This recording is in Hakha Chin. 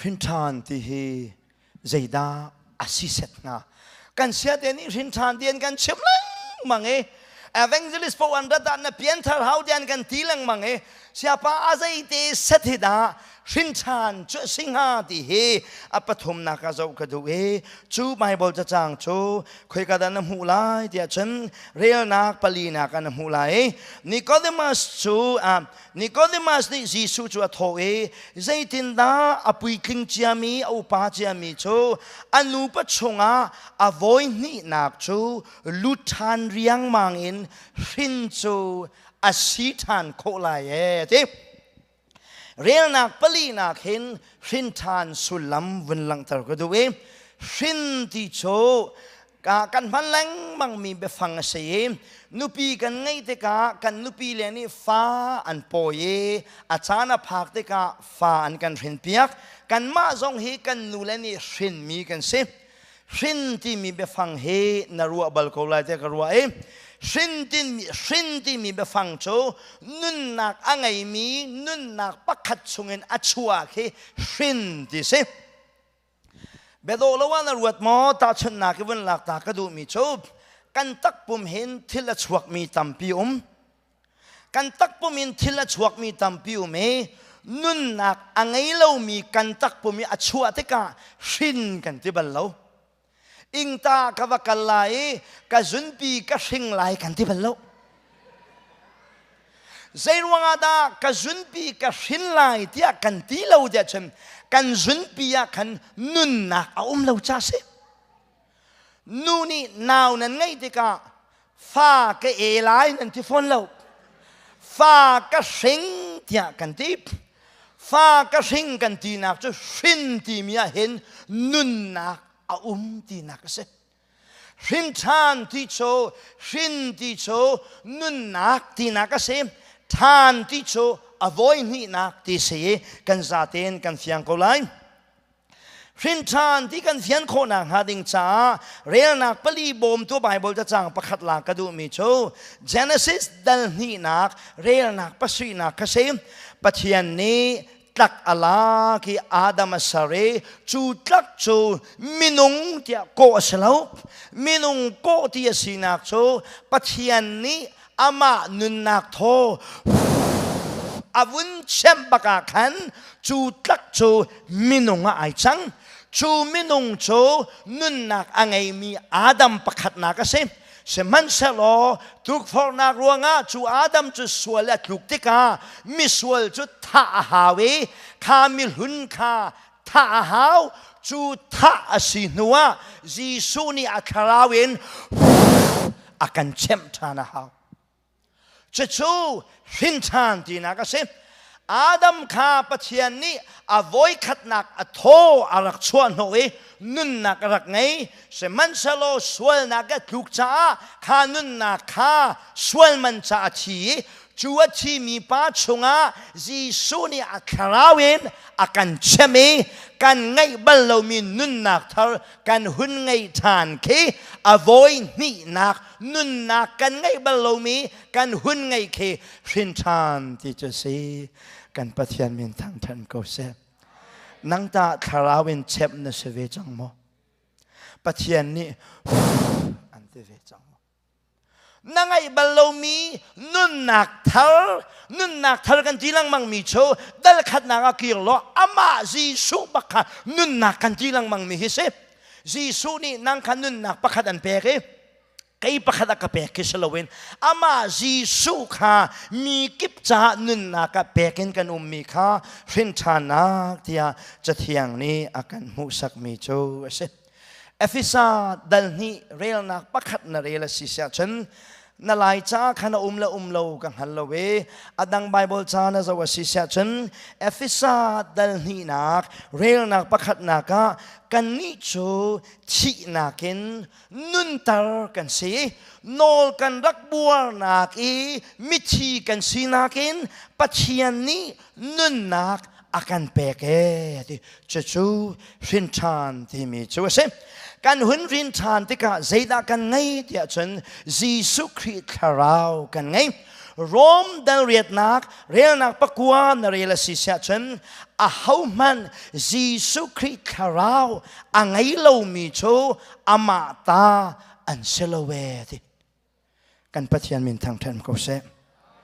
Hrinṭhan ti hi zeidah a si set hnga? Kan siate nih hrinṭhan ti an kan chim lengmang i evangelist paoh an rat ah na pianthar hau ti an kan ti lengmang i siapa a zeite set hi dah hrinṭhan cu a si hnga ti hi a pathumnak ah zoh ka duh i cu Bible cacang cu khoika dah na hmuh lai tiah cun relnak palinak ah na hmuh lai. Nicodemus cu Nicodemus nih Jesuh cu a thawh i zeitindah a puitling ciami a upa ciami cu a nupa chungah a vawi hnihnak cu lut ṭhan riangmang in hrin cu a si ṭhan khawh lai ee ti. Relnak palinak hin hrin ṭhan sullam vun langhter ka duh i hrin ti cu kan hman lengmangmi biafang a si i nupi kan ngeih tikah kan nupi le nih fa an pawi i a caan a phak tikah fa an kan hrinpiak. Kanmah zong hi kan nule nih hrinmi kan si. Hrin timi biafang hi na ruah bal ko lai tiah ka ruah i hrin timi hrin timi biafang cu nunnak a ngeimi nunnak pakhat chungin a chuah khi hrin ti si. Biadawh lo ah na ruat maw? Tahchunhnak i vun lak ta ka duhmi cu kan takpum hin thil a chuakmi tampi um. Kan takpum in thil a chuakmi tampi um i nunnak a ngei lomi kan takpum i a chuah tikah hrin kan ti bal lo. Ingta ka va kal lai i ka zunpi ka hring lai kan ti bal lo. Zeiruangah dah ka zunpi ka hrin lai tiah kan ti lo tiah cun kan zunpi ah khan nunnak a um lo ca si. Nu nih nau nan ngeih tikah fa ka e lai nan ti fawn lo. Fa ka hring tiah kan ti. Fa ka hring kan tinak cu hrin timi ah hin nunnak a um tinak a si. Hrin ṭhan ti cu hrin ti cu nunnak tinak a si. Ṭhan ti cu a vawi hnihnak ti si i kan zatein kan fiang ko lai. Hrin ṭhan ti kan fian khawhnak hnga ding caah relnak pali bawmtu Baibal cacang pakhat lak ka duhmi cu Genesis dal hnihnak relnak pasarihnak kha si. Pathian nih tlak a lak i Adam a ser i cu tlak cu minung tiah kawh a si lo. Minung kawh ti a sinak cu Pathian nih amah nunnak thaw a vun chemh bak ah khan cu tlak cu minung ah ai cang. Cu minung cu nunnak a ngeimi Adam pakhatnak a si. Sihmanhsehlaw tukforhnak ruangah cu Adam cu sual a tluk tikah misual cu thah a hau i kha mihlun kha thah a hau. Cu thah a si hnuah Jesuh nih a thlarau in a kan chemh ṭhan a hau. Cucu hrin ṭhan tinak a si. Adam kha Pathian nih a voikhatnak a thaw a rak chuah hnawh i nunnak a rak ngei. Sihmanhsehlaw sualnak a tluk caah kha nunnak kha sual man caah a thi i cu a thimi pa chungah Jesuh nih a thlarau in a kan chem i kan ngeih bal lomi nunnak thar kan hun ngeih ṭhan khi a vawi hnihnak nunnak kan ngeih bal lomi kan hun ngeih khi hrin ṭhan ti cu si. Kan Pathian min thangṭhan ko seh. Nang tah thlarau in chemh na si ve cang maw? Pathian nih an ti ve cang maw? Na ngaih bal lomi nunnak thar, nunnak thar kan ti lengmang mi cu dal khatnak ah kir law amah Jesuh bak kha nunnak kan ti lengmang mi hi si. Jesuh nih nang kha nunnak pakhat an pek i kei pakhat a ka pek khi si loin amah Jesuh kha mi kip caah nunnak ah pek in kan ummi kha hrinṭhannak tiah Cathiang nih a kan hmuhsakmi cu a si. Efesa dal hnih relnak pakhat na rel a si siah cun na lai ca khan a um le um lo ka hngal lo i a dang Bible ca na zoh a si siah cun Efesa dal hnihnak relnak pakhatnak ah kannih cu thihnak in nunter kan si. Nawl kan rak buarnak i mithi kan sinak in Pathian nih nunnak a kan pek ee ti. Cucu hrin ṭhan timi cu a si. Kan hun hrin ṭhan tikah zeidah kan ngei tiah cun Jesuh Khrih thlarau kan ngei. Rom dal riatnak relnak pakua na rel a si siah cun ahohmanh Jesuh Khrih thlarau a ngei lomi cu amah ta an si lo e ti. Kan Pathian min thangṭhat ko seh.